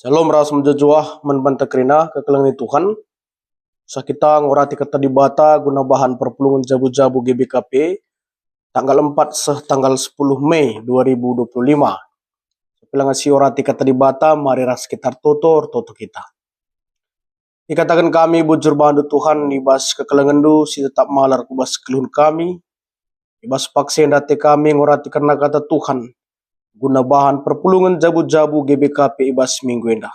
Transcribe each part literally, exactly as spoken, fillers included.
Shalom ras mejuah-juah man banta kerina kekelengen Tuhan. Usah kita ngorati Kata Dibata guna bahan perpulungen jabu-jabu G B K P tanggal empat seh tanggal sepuluh Mei dua ribu dua puluh lima. Tapi langa siorati Kata Dibata, mari ras kita ertoto, ertoto kita. Ikataken kami bujur bandu, Tuhan, i bas kekelengenNdu si tetap malar ku bas kegeluhen kami, i bas paksa enda ate kami ngorati kerna Kata Tuhan, guna bahan perpulungen jabu-jabu G B K P i bas minggu enda.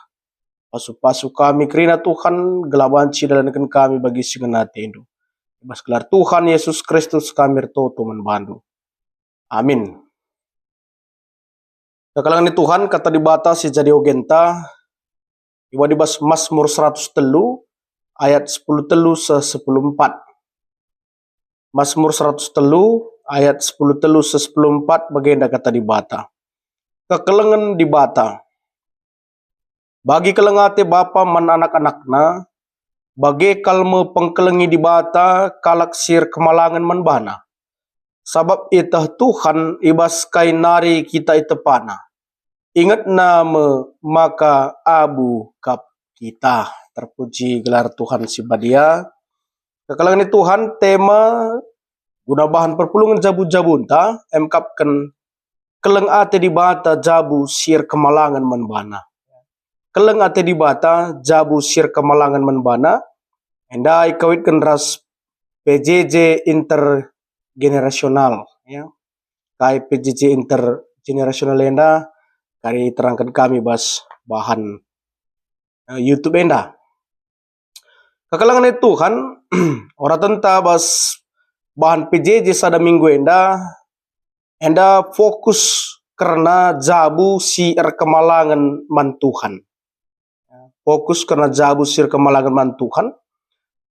Pasu-pasu kami kerina, Tuhan, gelah banci idalanken kami bagi si ngena ateNdu. I bas gelar Tuhan Yesus Kristus kami ertoto man bandu. Amin. Kekelengen Tuhan, Kata Dibata si jadi ogenta, iwadi bas Mazmur seratus telu ayat sepuluh telu seh sepuluh empat. Mazmur seratus telu ayat sepuluh telu seh sepuluh empat, bagenda Kata Dibata. Kekelengen Dibata. Bagi keleng ate bapa man anak-anakna, bage kal me pengkelengi Dibata kalak si erkemalangen man bana. Sabap ieteh Tuhan i bas kai nari kita itepana. Ingetna me maka abu kap kita. Terpuji gelar Tuhan si badia. Kekelengen Tuhan, tema guna bahan perpulungen jabu-jabunta, emkapken keleng ate Dibata jabu si erkemalangen man bana. Keleng ate Dibata jabu si erkemalangen man bana, enda ikawitken ras P J J intergenerasional, ya. Kai P J J intergenerasional enda, kari terangken kami bas bahan, eh, YouTube enda. Kekelengen Tuhan, oratenta bas bahan P J J sada minggu enda, enda fokus kerna jabu si erkemalangen man Tuhan. Fokus kerna jabu si erkemalangen man Tuhan.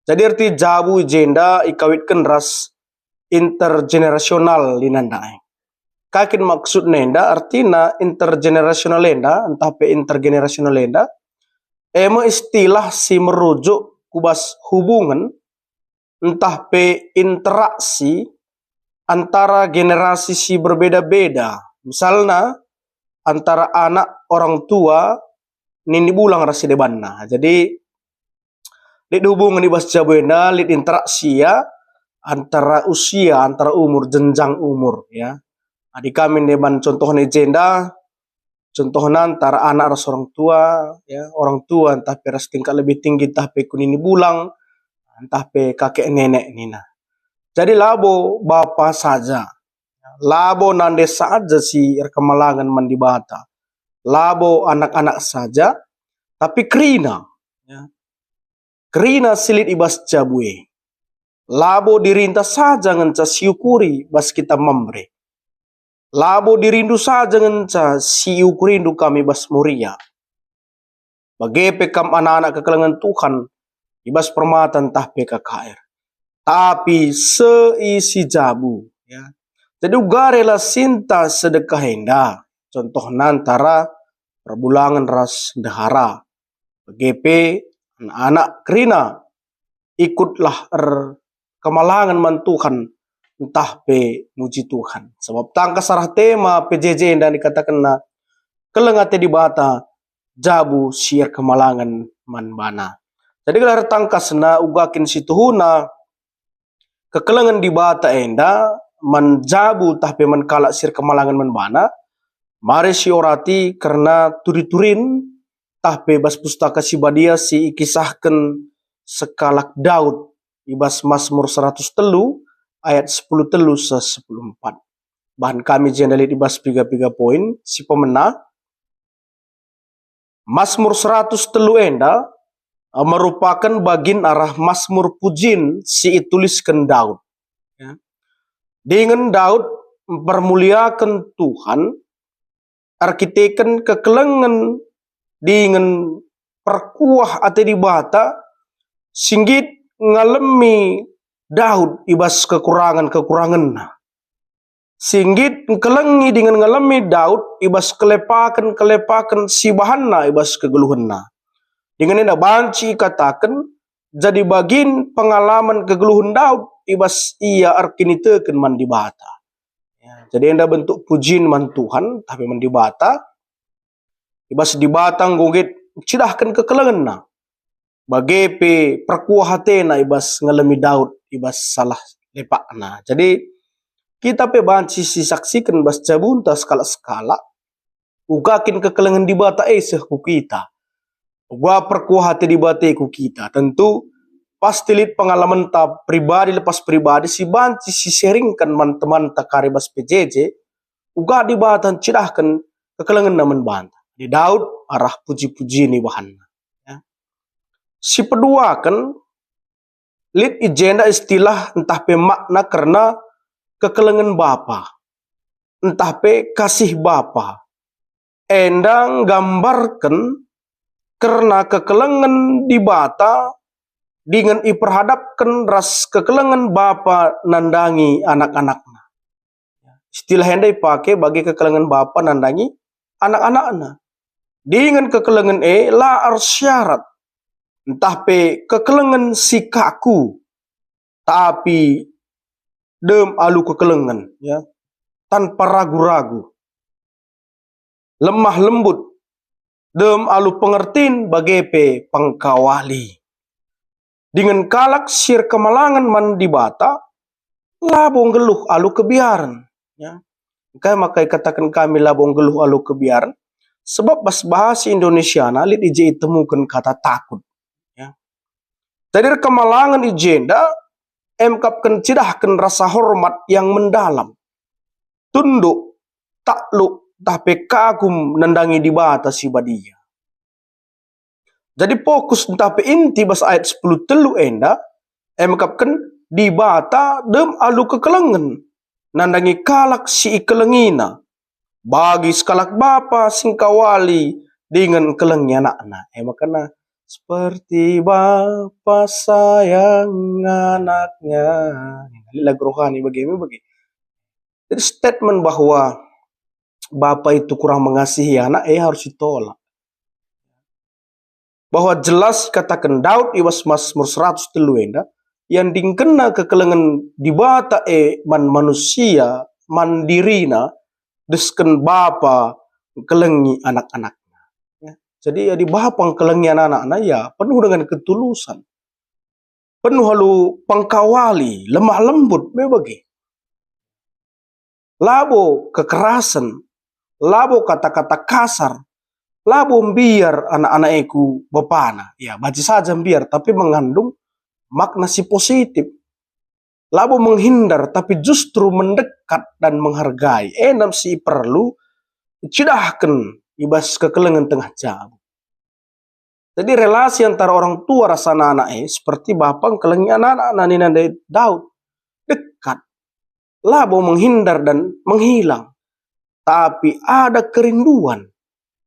Jadi erti jabu i jenda ikawitken ras intergenerasional nina ndai. Kai kin maksudna enda? Ertina intergenerasional enda, ntah pe intergenerasional enda, e me istilah si merujuk ku bas hubungen ntah pe interaksi antara generasi si berbeda-beda. Misalna, antara anak orang tua nini bulang ras si debanna. Jadi, lit hubungen i bas jabu enda, lit interaksi, ya, antara usia, antara umur, jenjang umur, ya. Adi kami ndeban contohna i jenda, contohna antara anak ras orang tua, ya, orang tua ntah pe ras tingkat lebih tinggi, ntah pe kunini bulang, ntah pe kakek nenek nina. Jadi labo bapa saja, labo nande saja si erkemalangen man Dibata, labo anak-anak saja, tapi kerina, ya, kerina si lit i bas jabu e. Labo dirinta saja ngenca siukuri bas kita Mamre. Labo dirindu saja ngenca siukurindu kami bas Moria. Bage pe kam anak-anak kekelengen Tuhan i bas permata ntah pe K K R. Tapi seisi jabu, ya. Jadi uga rela sinta sedekah enda, contohna antara perbulangen ras ndehara. Bage pe anak-anak kerina ikutlah erkemalangen man Tuhan, ntah pe muji Tuhan. Sabap tangkas arah tema P J J enda ikatakenna, keleng ate Dibata, jabu si erkemalangen man bana. Jadi gelah ertangkasna uga kin si tuhuna kekelengen Dibata enda man jabu ntah pe man kalak si erkemalangen man bana, mari siorati kerna turi-turin ntah pe bas Pustaka Si Badia si ikisahken sekalak Daud i bas Mazmur seratus telu ayat sepuluh telu seh sepuluh empat. Bahan kami jenda lit i bas piga-piga poin si pemena. Mazmur seratus telu enda, eh, merupaken bagin arah Mazmur pujin si itulisken Daud. Ya. Dingen Daud mpermuliaken Tuhan, erkiteken kekelengen dingen perkuah ate Dibata si nggit ngalemi Daud i bas kekurangen-kekurangenna. Si nggit ngkelengi dingen ngalemi Daud i bas kelepaken-kelepaken si ibahanna i bas kegeluhenna. Dingen enda banci ikataken jadi bagin pengalamen kegeluhen Daud i bas ia erkiniteken man Dibata. Ya, jadi enda bentuk pujin man Tuhan, tapi man Dibata. I bas Dibata enggo nggit cidahken kekelengenna. Bage pe perkuah atena i bas ngalemi Daud i bas salah lepakna. Jadi, kita pe banci sisaksiken bas jabunta sekalak-sekalak, uga kin kekelengen Dibata e seh ku kita. Uga perkuah ate Dibata e ku kita. Tentu, pasti lit pengalamenta pribadi lepas pribadi si banci siseringken man temanta kari bas P J J, uga Dibata ncidahken kekelengenna man banta. Di Daud arah puji-pujin ibahanna. Ya. Sipeduaken, lit i jenda istilah ntah pe makna kerna kekelengen bapa, ntah pe kasih bapa. Enda nggambarken kerna kekelengen Dibata dingen iperhadapken ras kekelengen bapa nandangi anak-anakna. Istilah enda ipake bage kekelengen bapa nandangi anak-anakna. Dingen kekelengen e la ersyarat, ntah pe kekelengen si kaku, tapi dem alu kekelengen, ya, tanpa ragu-ragu. Lemah lembut, dem alu pengertin bage pe pengkawali. Dingen kalak si erkemalangen man Dibata labo nggeluh alu kebiaren. Ya. Engkai maka ikataken kami labo nggeluh alu kebiaren? Sebab bas bahasa Indonesiana lit i je itemuken kata takut. Ya. Jadi erkemalangen i jenda emkap ken cidahken rasa hormat yang mendalam, tunduk, takluk, ntah pe kagum nandangi Dibata si Badia. Jadi fokus ntah pe inti bas ayat sepuluh telu enda, emkap ken Dibata dem alu kekelengen nandangi kalak si ikelengina, bagi sekalak bapa si ngkawali dingen ngkelengi anakna. E maka na, "Seperti bapa sayang anaknya." Lagu rohani bage me bage. Jadi statement bahwa bapa itu kurang mengasihi anak, eh, harus ditolak. Bahwa jelas ikataken Daud i bas Mazmur seratus telu enda, iandingkenna kekelengen Dibata e man manusia, man dirina, desken bapa ngkelengi anak-anakna. Ya. Jadi, adi bapa ngkelengi anak-anakna, ya, penuh dengan ketulusan. Penuh alu pengkawali, lemah lembut, me bage. Labo kekerasen, labo kata-kata kasar, labo mbiar anak-anak e ku bapana. Ya, banci saja mbiar, tapi mengandung makna si positif. Labo menghindar, tapi justru mendekat dan menghargai. Enda si perlu icidahken i bas kekelengen tengah jabu. Jadi relasi antara orang tua ras anak-anak e seperti bapa ngkelengi anak-anak, nina ndai Daud. Dekat. Labo menghindar dan menghilang. Tapi ada kerinduan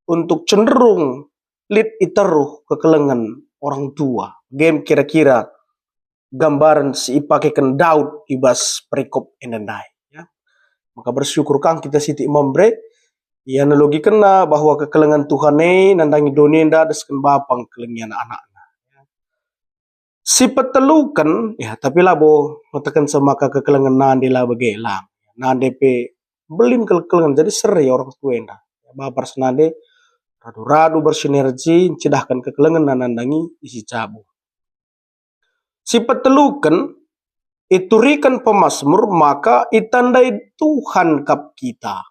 untuk cenderung lit i teruh kekelengen orang tua. Gem kira-kira gambaren si ipakeken Daud i bas perikop enda ndai, ya. Maka bersyukur kang kita sitik Mamre, ianalogikenna bahwa kekelengen Tuhan e nandangi doni enda desken bapa ngkelengi anak-anakna. Si peteluken, ya, tapi labo ngataken semaka kekelengen nande la bage, lang. Nande pe mbelin kekelengen, jadi seri orang tua enda. Bapa ras nande radu-radu bersinergi ncidahken kekelengen nandangi isi jabu. Si peteluken, ituriken pemasmur maka itandai Tuhan kap kita.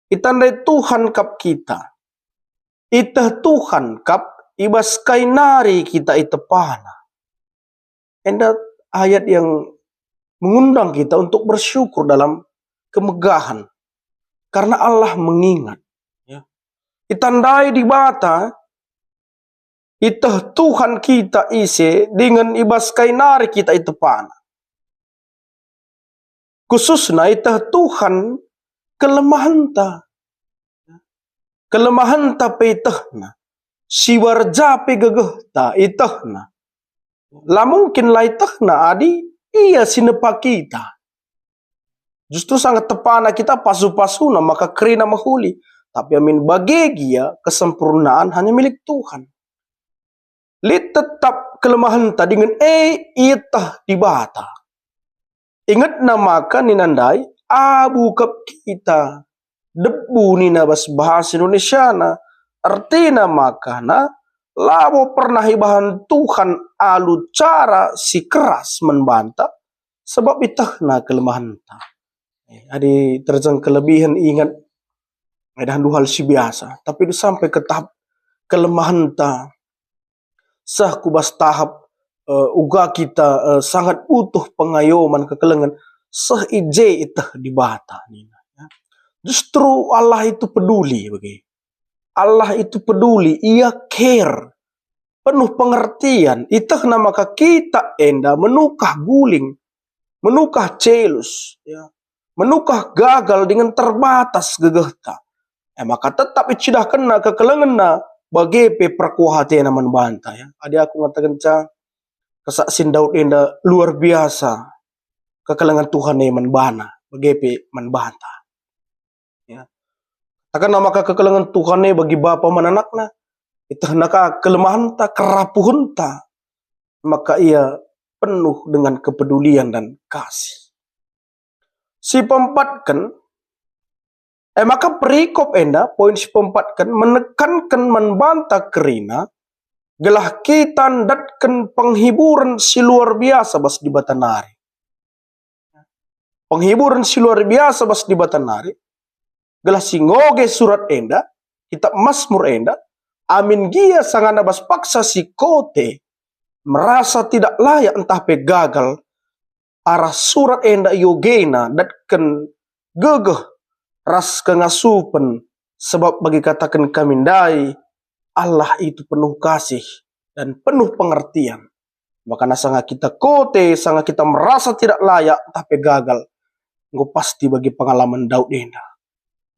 Itandai Tuhan kap kita. Iteh Tuhan kap i bas kai nari kita itepana. Enda ayat yang mengundang kita untuk bersyukur dalam kemegahan. Karena Allah mengingat. Ya. Itandai Dibata, iteh Tuhan kita ise dingen i bas kai nari kita itepana. Khususna iteh Tuhan kelemahenta. Kelemahenta pe itehna. Siwarja pe gegehta itehna. La mungkin la itehna adi ia si nepa kita. Justru sangat tepana kita pasu-pasuna maka kerina mehuli. Tapi amin bage gia kesempurnaan hanya milik Tuhan. Lit tetap kelemahenta dingen e ieteh Dibata. Ingetna maka nina ndai, abu kap kita. Debu nina bas bahasa Indonesiana. Ertina maka na labo pernah ibahan Tuhan alu cara si keras man banta, sebab itehna kelemahenta. Eh, adi terjeng kelebihen inget, ngedah hal si biasa, tapi sampai ke tahap kelemahenta, seh ku bas tahap, eh, uga kita, eh, sangat butuh pengayoman kekelengen, seh i je iteh Dibata nina, ya. Justru Allah itu peduli bage. Allah itu peduli, Ia care, penuh pengertian, itehna maka kita enda menukah guling, menukah celus, ya, menukah gagal dingen terbatas gegehta. E maka tetap icidahkenna kekelengenna, bage pe perkuah atena man banta, ya. Adi aku ngatakenca kesaksin Daud enda luar biasa, kekelengen Tuhan e man bana, bage pe man banta. Ya. Katakenna maka kekelengen Tuhan e bagi bapa man anakna, itehna ka kelemahenta, kerapuhenta, maka ia penuh dengan kepedulian dan kasih. Si peempatken, e maka perikop enda, poin si peempatken, menekanken man banta kerina, gelah kita ndatken penghiburen si luar biasa bas Dibata nari. Penghiburen si luar biasa bas Dibata nari, gelah si ngoge surat enda, kitab Masmur enda, amin gia sangana bas paksa si kote, merasa tidak layak ntah pe gagal, arah surat enda iogena datken gegeh ras kengasupen, sebab bagi kataken kami ndai, Allah itu penuh kasih dan penuh pengertian. Maka sanga kita kote, sanga kita merasa tidak layak, ntah pe gagal, enggo pasti bagi pengalaman Daud enda.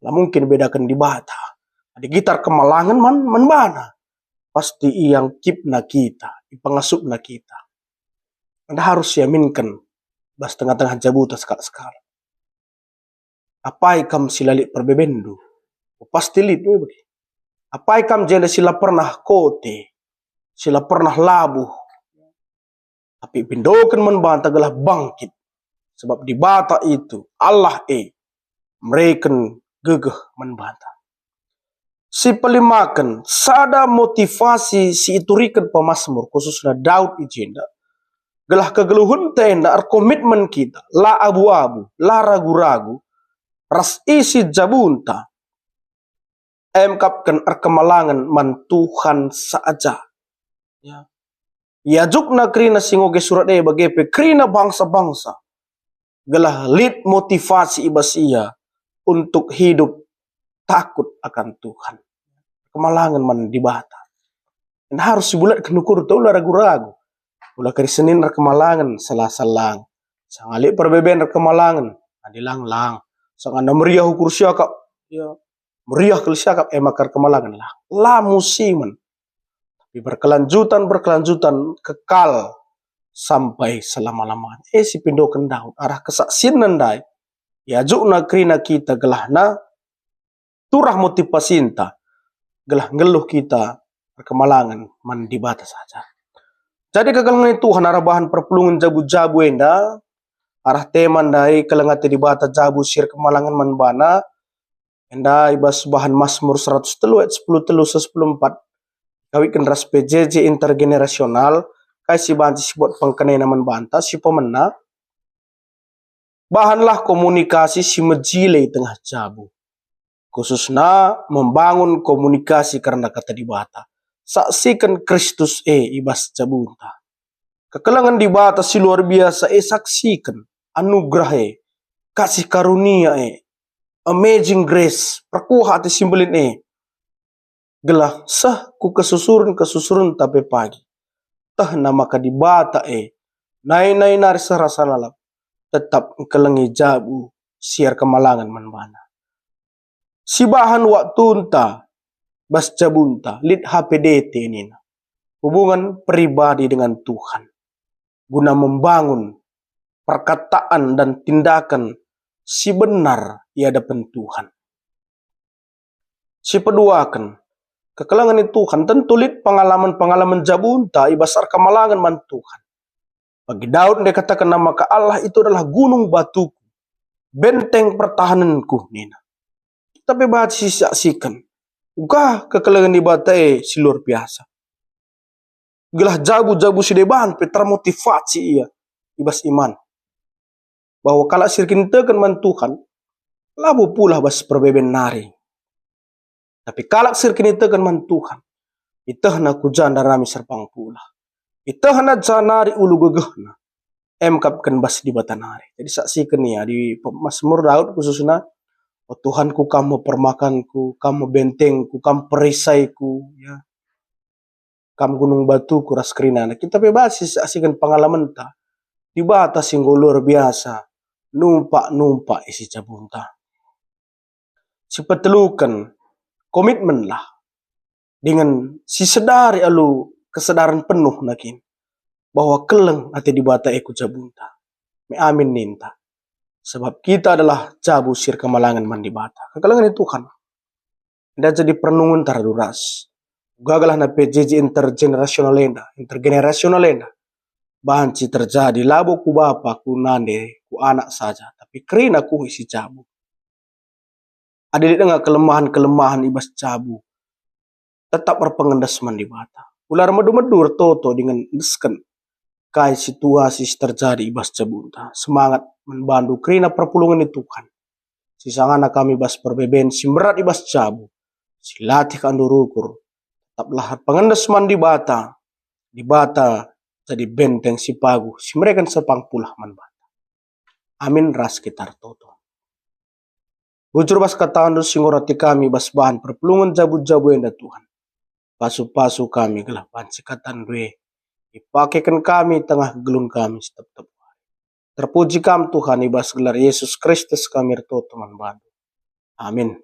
La mungkin bedaken Dibata. Adi kita erkemalangen man, man bana, pasti iangkipna kita, ipengasupna kita. Enda harus iaminken bas tengah-tengah jabuta sekalak-sekalak. Apai kam si la lit perbebenndu? Pasti lit me bage. Apai kam jenda si la pernah kote, si la pernah labuh, tapi ipindoken man banta gelah bangkit. Sebab Dibata itu, Allah e, mereken gegeh man banta. Si pelimaken, sada motivasi si ituriken pemasmur, khususna Daud i jenda, gelah kegeluhenta enda erkomitmen kita, la abu-abu, la ragu-ragu, ras isi jabunta, emkapken erkemalangen man Tuhan saja. Ya. Iajukna kerina si ngoge surat e bage pe kerina bangsa-bangsa, gelah lit motivasi i bas ia untuk hidup takut akan Tuhan. Kemalangen man Dibata. Enda harus sibulatken ukurta, ula ragu-ragu. Ula Kerisenin erkemalangen, Selasa lang. Sanga lit perbeben erkemalangen, Adi lang lang. Sanga meriah ukur siakap, ya, meriah kal siakap, e maka erkemalangen lang. La musimen. Tapi berkelanjutan, berkelanjutan, kekal sampai selama-lamanya. E, si pindoken Daud, arah kesaksinna ndai, iajukna kerina kita gelahna turah motivasinta, gelah nggeluh kita erkemalangen man Dibata saja. Jadi kekelengen Tuhan arah bahan perpulungen jabu-jabu enda, arah tema ndai keleng ate Dibata jabu si erkemalangen man bana, enda i bas bahan Masmur seratus telu ayat sepuluh telu seh sepuluh empat, kawitken ras P J J intergenerasional, kai si banci sibuat pengkenana man banta, si pemena, bahanlah komunikasi si mejile i tengah jabu, khususna membangun komunikasi kerna Kata Dibata. Saksiken Kristus e i bas jabunta. Kekelengen Dibata si luar biasa e saksiken, anugerah e, kasih karunia e, amazing grace, perkuah ate si mbelin e, gelah seh ku kesusuren-kesusurenta pe pagi. Tehna maka Dibata e, nai-nai nari seh rasa lalap, tetap engkelengi jabu si erkemalangen man bana. Sibahan waktunta bas jabunta, lit H P D T nina, hubungan pribadi dengan Tuhan, guna membangun perkataan dan tindakan si benar i hadapan Tuhan. Sipeduaken, kekelengen i Tuhan tentu lit pengalaman-pengalaman jabunta i bas erkemalangen man Tuhan. Bagi Daud ndai katakenna maka Allah itu adalah gunung batuku, benteng pertahanenku, nina. Kita pe banci sisaksiken, Uga kekelengen Dibata e si luar biasa. Gelah jabu-jabu si deban pe termotivasi ia i bas iman. Bahwa kalak si erkiniteken man Tuhan, labo pulah bas perbeben nari. Tapi kalak si erkiniteken man Tuhan, itehna ku ja ndarami serpang pulah. Itehna ja nari ulu gegehna, emkapken bas Dibata nari. Jadi saksiken ia di Pemazmur Daud khususna, "O Tuhanku, Kam me permakanku, Kam me bentengku, Kam perisaiku, ya. Kam gunung batuku ras kerinana." Kita pe bas sisaksiken pengalamenta. Dibata si enggo luar biasa, numpak-numpak isi jabunta. Si peteluken, komitmenlah. Dingen sisedari alu kesedaren penuh nakin bahwa keleng ate Dibata e ku jabunta. Me amin ninta. Sebab kita adalah jabu si erkemalangen man Dibata. Kekelengen Tuhan. Enda jadi perenungenta radu ras. Uga gelah na P J J intergenerasional enda, intergenerasional enda. Banci terjadi labo ku bapa, ku nande, ku anak saja, tapi kerina ku isi jabu. Adi lit denga kelemahan-kelemahan i bas jabu, tetap erpengendes man Dibata. Ula ermedu-medu ertoto dingen endesken kai situasi si terjadi i bas jabunta. Semangat man bandu kerina perpulungen ni Tuhan. Sisangana kami bas perbeben si mberat i bas jabu, si latih kandu rukur. Tetaplah erpengendes man Dibata. Dibata jadi benteng si paguh, si mereken serpang pulah man banta. Amin ras kita ertoto. Bujur bas katandu si ngurati kami bas bahan perpulungen jabu-jabu enda, Tuhan. Pasu-pasu kami gelah banci katandu e ipakeken kami tengah geluhen kami setep-tep wari. Terpuji Kam, Tuhan, i bas gelar Yesus Kristus kami ertoto man bandu. Amin.